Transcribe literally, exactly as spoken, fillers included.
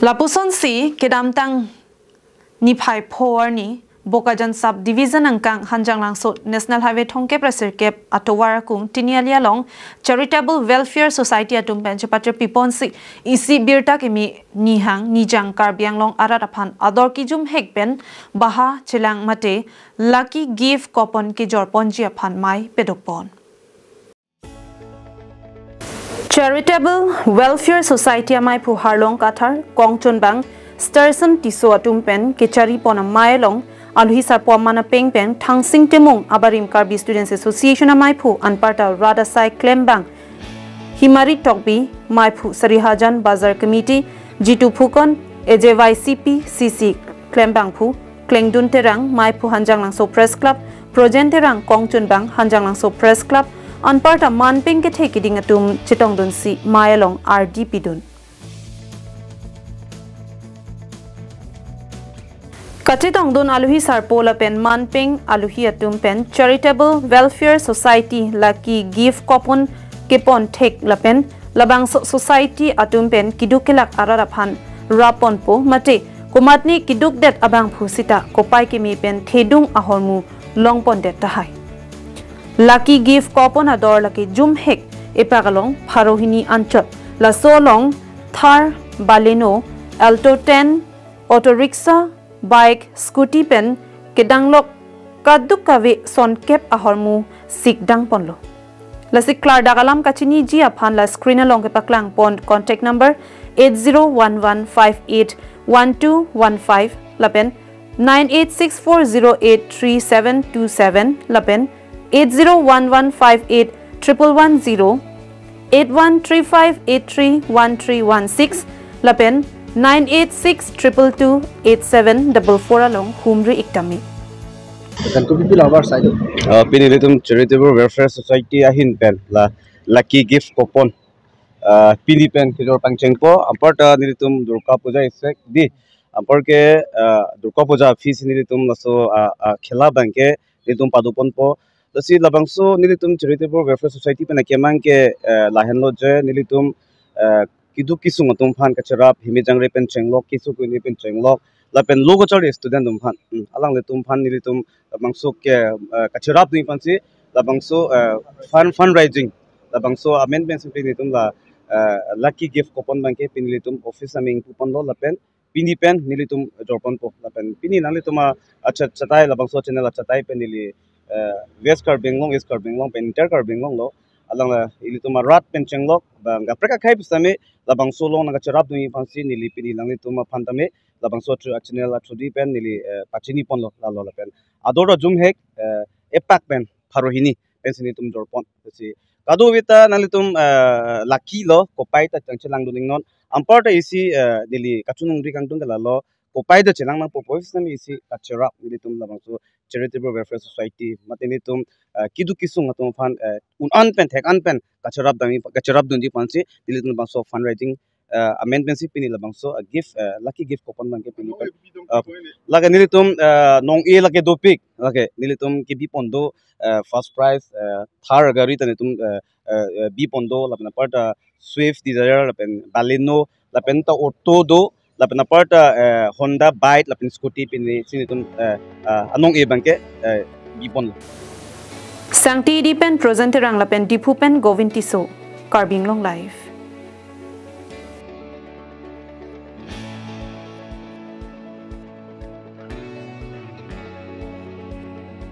Lapusonsi kedamtang niphai pho arni Bokajan Sub Division angkang Hanjanglangso National Highway thomkep ra sirkep atovar akung Tiniali along Charitable Welfare Society atum pen chepatir piponsi isi birta kimi nihang nijang Karbi Anglong arat aphan ador kijumhek pen baha chelang mate lucky gift coupon kejorponji aphan mei pedokpon. Charitable Welfare Society amaiphu Harlong Kathar, kongchunbang Starson Tisso atum pen kecharipon amei along aluhi sarpo aman apeng pen Thangsing Timung abarim Karbi Students Association amaiphu anparta rat asai klembang Himari Tokbi, maiphu Sarihajan Bazar Committee, Jitu Phukon, A J Y C P C C klembangphu Klengdun Terang, maiphu Hanjanglangso Press Club, Projen Terang kongchunbang Hanjanglangso Press Club, anparta manpeng kethe kiding atum chetongdunsi mei along ardi pidun. Kachetongdun aluhi sarpo lapen manpeng aluhi atum pen Charitable Welfare Society lucky gift coupon kepon thek lapen labangso society atum pen keduk kelak arat aphan rapponpo mate komatne kedukdet abangphu sita kopai keme pen thedung ahormu longpondet tahai. Lucky gift coupon ador lake jumhek epak along pharo hini anchot. Laso along Thar, Baleno, Alto ten, auto rickshaw, bike, scooty pen kedanglok kaduk kave sonkep ahormu sikdangponlo. Lasi klardak alam kachiniji aphan la screen along kepaklangpon contact number eight zero one one five eight one two one five lapen nine eight six four zero eight three seven two seven lapen eight zero one one five eight triple one zero, eight one three five eight three one three one six lapen nine eight six triple two eight seven double four along humri iktame. Kan kopi pila abar sai do. Uh, pini nelitum Charitable Welfare Society ahin pen la lucky gift coupon, uh, pini pen kejor pangchengpo, anparta nelitum Durga Puja isek di, anparke, uh, Durga Puja aphi si nelitum laso, uh, uh, khela abangke nelitum padoponpo. Lasi labangso nelitum Charitable Welfare Society pen akemang ke, uh, lahenlo je nelitum, uh, keduk kesung atum aphan kacherap, himi jangre pen chenglok, keso kuni pen chenglok, lapen lo kachari student atum aphan, hmm, alanglitum aphan nelitum labangso ke, eh, kacherapdun aphansi labangso, eh, fund, fundraising, labangso amen pensi pini nelitum la, eh, lucky gift coupon abangke pini nelitum office aming puponlo lapen pini pen nelitum jorponpo lapen pini nanglitum a, acha-, chatai labangso channel achatai pen neli, eh, West Karbi Anglong, East Karbi Anglong pen Inner Karbi Anglong lo, alangli ilitum arat pen chenglok, bang kaprek akhei pusitame labangso along nangkacherapdun aphansi neli pini nanglitum aphan tame labangso chu a channel athudi pen neli, eh, pachiniponlo lalo lapen ador ajumhek, eh, epak pen pharo hini pensi nelitum jorpon. Si kadokave ta nanglitum, eh, lucky lo, kopai ta tang chelangdun ingnon. Anparta isi, eh, neli kachiningri kangtung ke lalo, kopai ta chelang nangpo pu sitame isi kacherap nelitum labangso Charitable Welfare Society mate nelitum, eh, keduk kesung atum aphan, eh, un-an pen thek-an pen kacherapdun, kacherapdunji aphansi nelitum labangso fundraising, eh, amen pensi pini labangso, eh, gift, eh, lucky gift coupon abangke pini pen. Eh, lake nelitum, eh, nong-e lake dopik, lake nelitum kebipon do, eh, first prize, eh, Thar gari ta nelitum, eh, eh, eh, bipon do, lapen anparta Swift Dzire, lapen Baleno, lapen ta auto do, lapen anparta, eh, Honda bike, lapen scooty pini si nelitum, eh, eh, anong-e abangke, eh, bipon. Sangti Edi pen Projen Terang lapen Diphu pen Govind Tisso, Karbi Anglong Live.